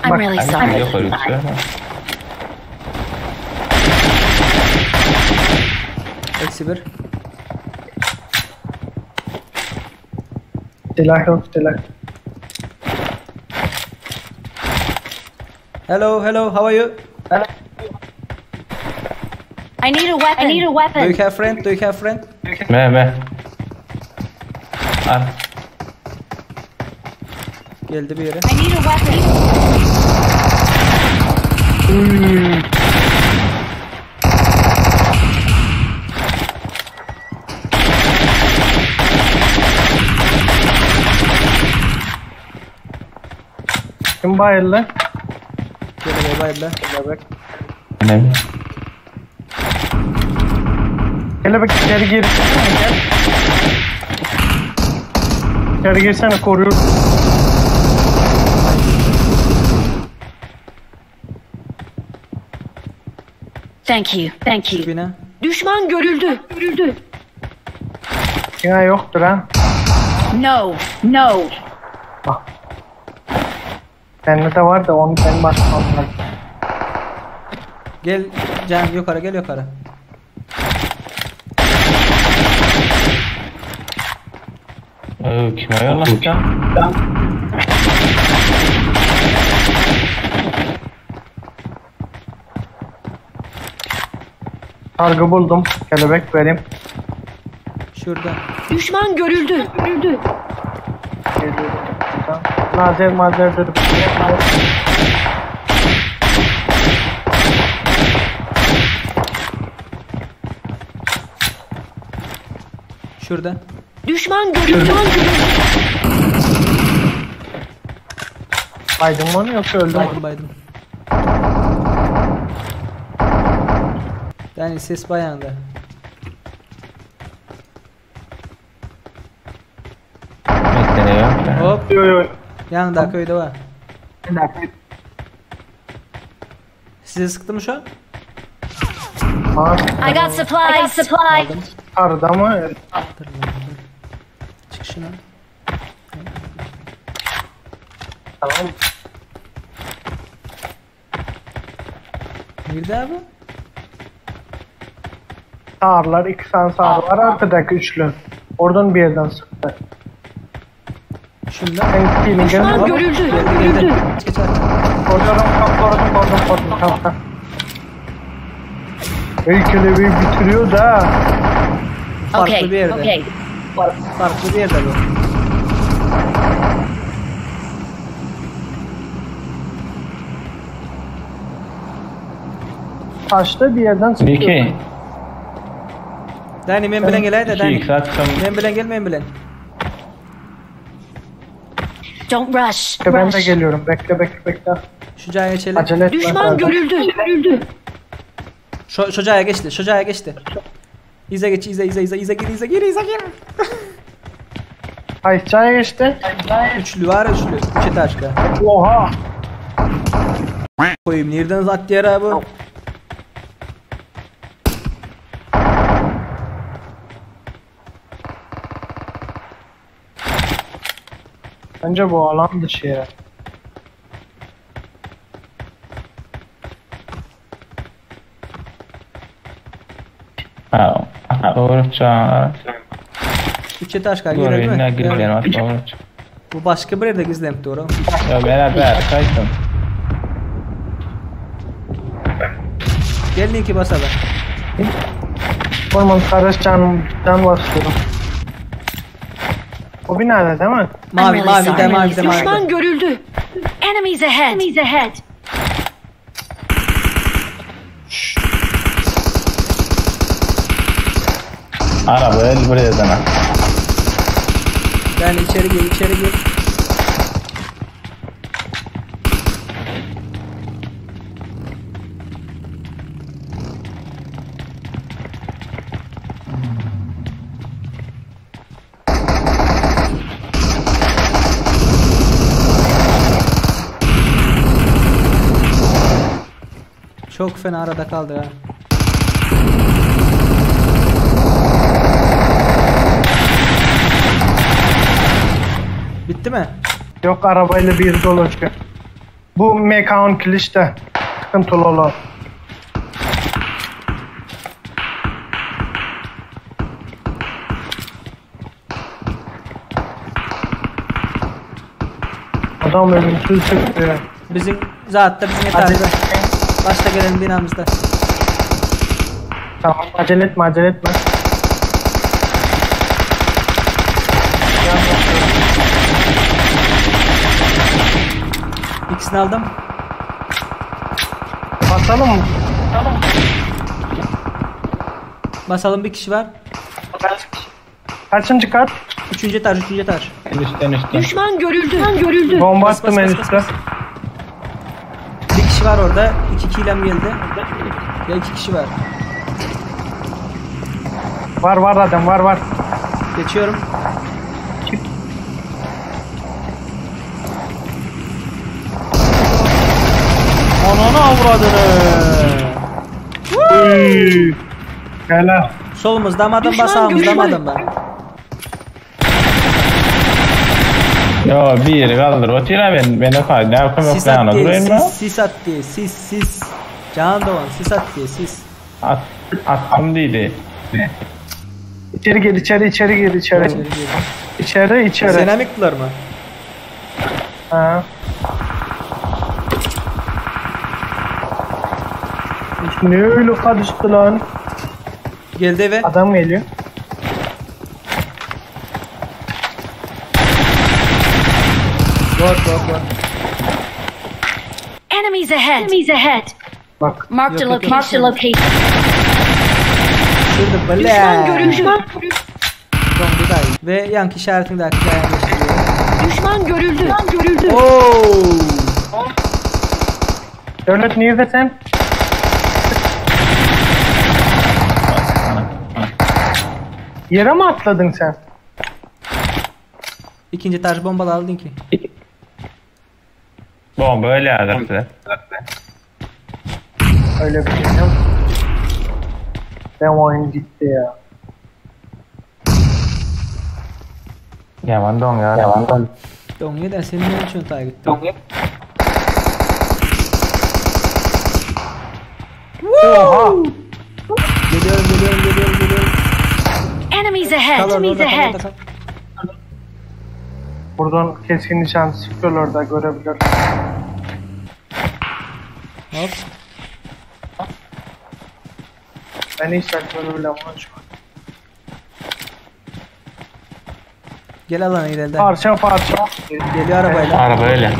I'm really sorry. Ýokary düşýär. Eksi bir. Silah yok silah. Hello, hello, how are you? I need a weapon. I need a Do you weapon. have friend? Do you have friend? Me me. Al. Geldi bir yere. I need a weapon. Kim bayıldı? Gel bayıldı. Kelebek. Ne? Kelebek içeri gir. Gel. İçeri girsene koruyor. Thank you. Thank you. Bina. Düşman görüldü. Görüldü. Yine yoktur ha. No. No. Bak. Bende de var da onu ben basmam lazım. Gel Can yukarı gel yukarı. Ee, kime yollatacağım? Sargı buldum. Kelebek vereyim. Şurada. Düşman görüldü. Görüldü. Geliyorum. Nazer mazer dedim. Şurada. Düşman görüldü. Düşman görüldü. Baydın mı onu yoksa öldü mü? Baydım baydım. Yani ses bayağında. Bekle yok. Hop. Yo yo. Yanında köyde var. Size sıktı mı şu an? Ha, I got supplies. I got supplies. Aldım. sarıda mı? Dur lan, dur. Çık şuna. Tamam. Nerede abi? Sağırlar. iki tane sağır var arkadaki üçlü. Oradan bir yerden sıktı. Şunda. Ben değilim. Düşman Gel. görüldü. Geldi geldi. Görüldü. Geç abi. Koruyorum. Korudum korudum korudum. Tamam tamam. Ey kelebeği bitiriyor da. Farklı Okay. bir yerde. Okay. Farklı bir yerde bu. Taşta bir yerden sıkıyor. İki. Dani men bilen gel haydi İki Dani. x attım. Men bilen gel men bilen. Don't rush. Ben de Rush. geliyorum. Bekle bekle bekle. Şu caya geçelim. Acele etme. Düşman görüldü. Görüldü. Şu, şu caya geçti. Şu caya geçti. İze geç, ize, ize, ize, ize gir, ize gir, ize gir. Ay çaya geçti. Üçlü var üçlü. Üç etaşka. Oha. Koyayım nereden attı yer abi? Bence bu alan dışı ya. Ha, doğru çağ. Üç etaşka Doğru girer yine mi? gidilen var. Doğru. Bu başka bir yerde gizlenip doğru. Ya beraber kaydım. Gel linki basalım. Orman kardeş can, can basıyorum. O binada değil mi? I'm Mavi, really mavi de, sorry. mavi de, mavi Düşman de. görüldü. Enemies ahead. Enemies ahead. Araba el buraya dana. Yani içeri gir, içeri gir. Çok fena arada kaldı ha. Bitti mi? Yok arabayla bir dolaşıyor. Bu MK10 kilişte. Sıkıntılı olan. Adam ölümsüz çıktı. Bizim zaten bizim Acele, etrafta. Başta gelen binamızda. tamam acele etme acele etme. İkisini aldım. Basalım mı? Basalım bir kişi var. Kaçıncı kat? Üçüncü etaj, üçüncü etaj. En üstten üstten. Düşman görüldü. Düşman görüldü. Bomba Bas, attım bas, en bas, üstte. bas, Bir kişi var orada. İki kilem geldi. Ya iki kişi var. Var var adam var var. Geçiyorum. Ananı avradını. Uy. Helal. Solumuzda mı adam var, Düşman sağımızda mı görüldü. adam var? Yo bir kaldır. Otur ben. Ben o Ne yapayım yok Sis lan. attı, Durayım mı? sis, sis attı, sis, sis. Can Doğan, sis attı, sis. At, attım değildi. İçeri gir içeri içeri gir içeri. İçeri girdi. İçeri içeri. Seramikler mi? Ha. Ne öyle karıştı lan? Geldi eve. Adam geliyor. Gor, gor, gor. Enemies ahead. Enemies ahead. Bak Marked a Yok, yok, yok. location. Marked a location. Şurada böyle. Düşman görüldü. Dondu da iyi. Ve yank işaretini de arkaya gösteriyor. Düşman görüldü. Düşman görüldü. Oo! Devlet nerede sen? Yere mi atladın sen? İkinci tarz bombalı aldın ki. Bomba öyle yazdı. Öyle bir şey yok. Ben oyun gitti ya. Yaman don ya. Yaman don. Dongu da senin ne için ta gitti? Oha! Geliyorum, geliyorum, geliyorum, geliyorum. Enemies ahead. Kal orada, Enemies orada, kal, ahead. orada, kal. Buradan keskin nişan sıkıyorlar da görebilir. Hop. Ben hiç görebilmem şu an. Gel alana gidelim. de. Parça parça. Geliyor arabayla. Araba öyle.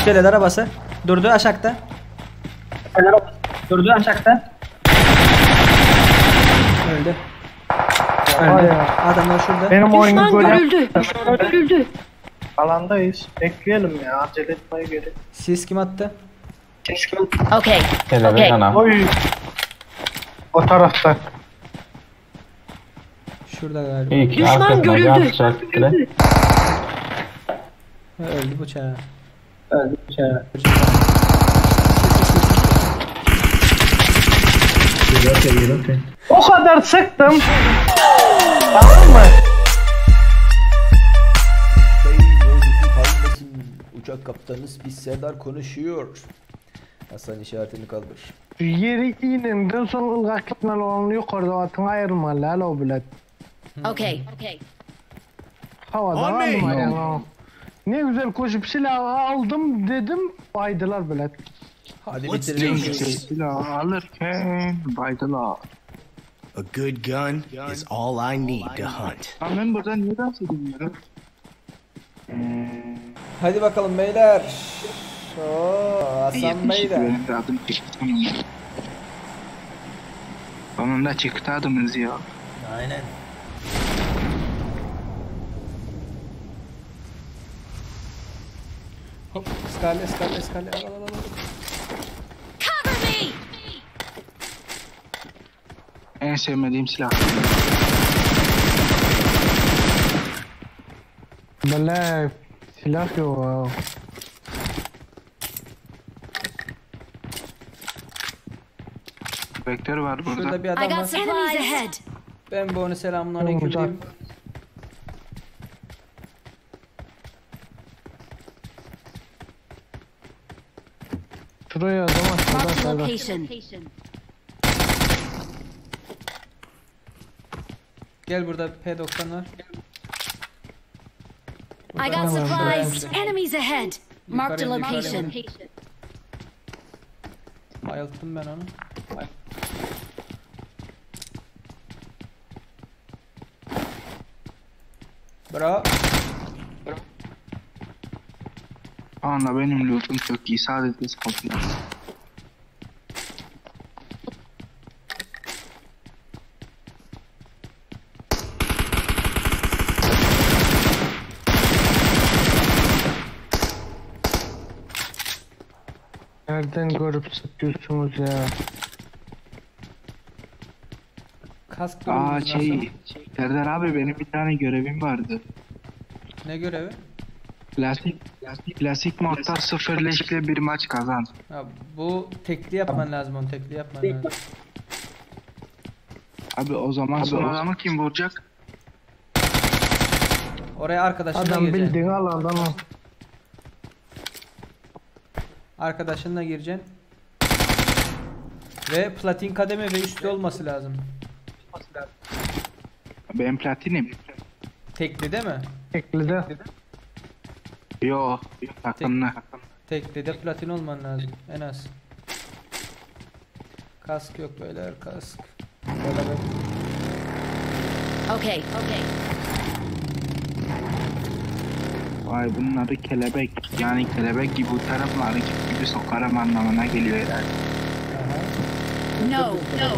Şöyle arabası. Durdu aşağıda. Durdu aşağıda. Öldü. Öldü. Adamlar şurada. Benim oyunu Düşman gören görüldü. Düşman görüldü. alandayız. Bekleyelim ya. Acele etmeye gerek. Sis kim attı? Okay. Kelebek Okey. anam. Oy. O tarafta. Şurada galiba. İyi ki Düşman arkasına görüldü. atacak bile. Ha, Öldü bıçağı. Öldü bıçağı. O kadar sıktım. Tamam mı? Sayın yolcusu kalmasın. Uçak kaptanı biz Serdar konuşuyor. Hasan işaretini kaldır. Yeri inenden soň ylgak gitmeli olanı yukarıda atın ayrılmaly hal o bilet. Okay. Okay. Havada aldım ayağını. Ne güzel koşup silahı aldım dedim baydılar bilet. Hadi bitirelim. Silah alırken baydılar. A good gun is all I need to hunt. Lan ben burada niye dans edemiyorum? Hadi bakalım beyler. Oo, Hasan Bey 72 de. benim de adım çıktı. Sonunda çıktı adımız ya. Aynen. Hop, iskale, iskale, iskale. Al, al, al, al. Cover me. En sevmediğim silah. Bile silah yok ha. Vektör var burada. Şurada bir I adam got var. supplies. Enemies ahead. Ben bu onu selamun aleyküm Uzak. diyeyim. Şuraya adam at. Marked a Şurada şurada. location. Gel burada P90 var. I got supplies. Enemies ahead. Marked a Yukarı in, yukarı location. in. Bayılttım ben onu. Bro. Anla benim lootum çok iyi. Sadece scope yok. Nereden görüp sıkıyorsunuz ya? Kask Aa durumumuz nasıl? şey Serdar abi benim bir tane görevim vardı. Ne görevi? Klasik klasik modda sıfır leşle bir maç kazan. Ha, bu tekli yapman lazım onu tekli yapman lazım. Abi o zaman son adamı kim vuracak? Oraya arkadaşınla Adam gireceksin. bildiğin alandan al. Arkadaşınla gireceksin. Ve platin kademe ve üstü olması lazım. Ben platinim. Tekli değil mi? Tekli de. Yo takımlı. Tekli de platin olman lazım en az. Kask yok beyler kask. Böyle böyle. Okay. Okay. Vay bunun adı kelebek. Yani kelebek gibi uçarım arı gibi sokarım anlamına geliyor herhalde. Aha. No. No.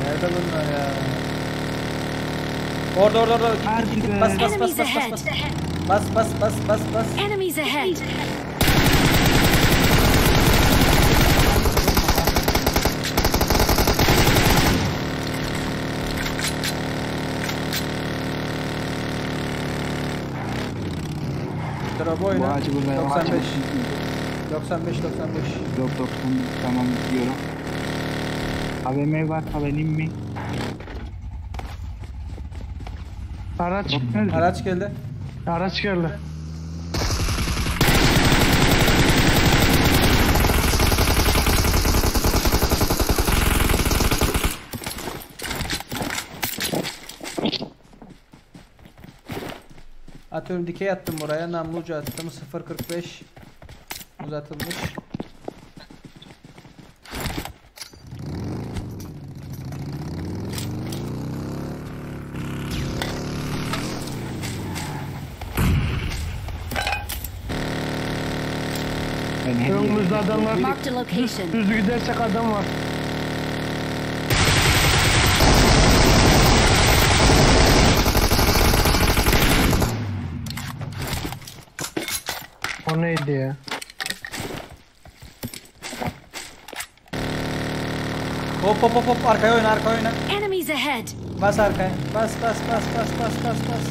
Nerede bunlar ya? Orada orada orada. Git git git. Bas bas bas Enemies bas bas ahead. bas. Bas bas bas bas bas. Enemies ahead. Drop Bu oyna. acı burada 95. 95 95. Yok 90 tamam diyorum. AVM var benim mi? Araç. Drop nerede? Araç geldi. Araç geldi. Atıyorum dikey attım buraya. Namlucu attım. 0.45 uzatılmış. Ben her yere- Önümüzde adam var. Marked a location. Düz gidersek adam var. O neydi ya? Hop hop hop hop arkaya oyna arkaya oyna. Enemies ahead. Bas arkaya. Bas bas bas bas bas bas bas.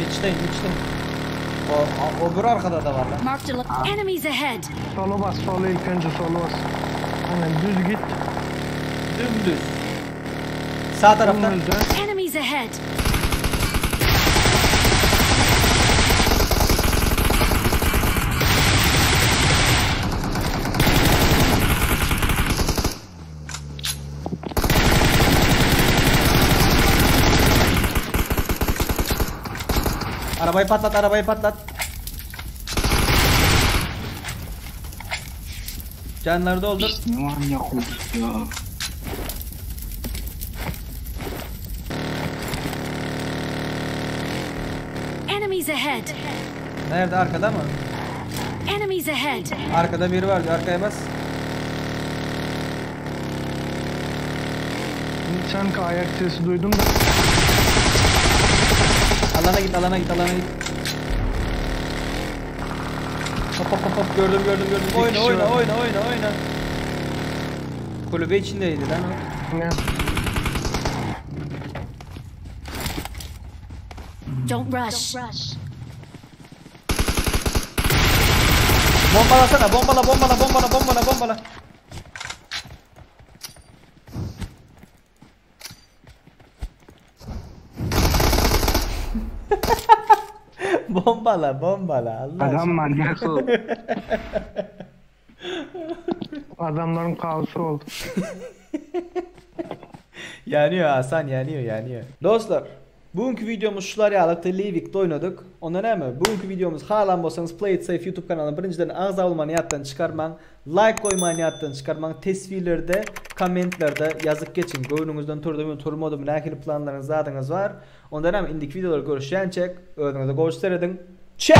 İçteyim içteyim. O, o öbür arkada da var lan. Marked a lo- Enemies ahead. Solu bas, solu ilk önce solu bas. Aynen düz git. Dümdüz. Sağ tarafta. Dümdüz dön. Enemies ahead. Arabayı patlat arabayı patlat. Canları doldur. Biz ne manyak olduk ya. Enemies ahead. Nerede arkada mı? Enemies ahead. Arkada biri var diyor. Arkaya bas. Sanki ayak sesi duydum da. Alana git alana git alana git. Hop hop hop hop gördüm gördüm gördüm. Bir Oyna kişi oyna var. oyna oyna oyna. Kulübe içindeydi lan o. Ne? Don't rush. Bombalasana bombala bombala bombala bombala bombala. Bombala bombala Allah Adam manyak oldu. Adamlaryň kaosy oldy. Ýanýar Hasan ýanýar ýanýar. Dostlar bu günki wideomyz şular ýalykdy Liwikde oýnadyk. Onda näme bu günki wideomyzy halan bolsaňyz Play it safe youtube kanalyna birinjiden agza bolmany ýatdan çykarmaň. Laýk goýmany ýatdan çykarmaň teswirlerde kommentlerde ýazyp geçiň göwnüňizden turdymy turmadymy nähili planlaryňyz zadyňyz bar. Onda näme indiki wideolarda görüşýänçek özüňize gowy serediň. Çek!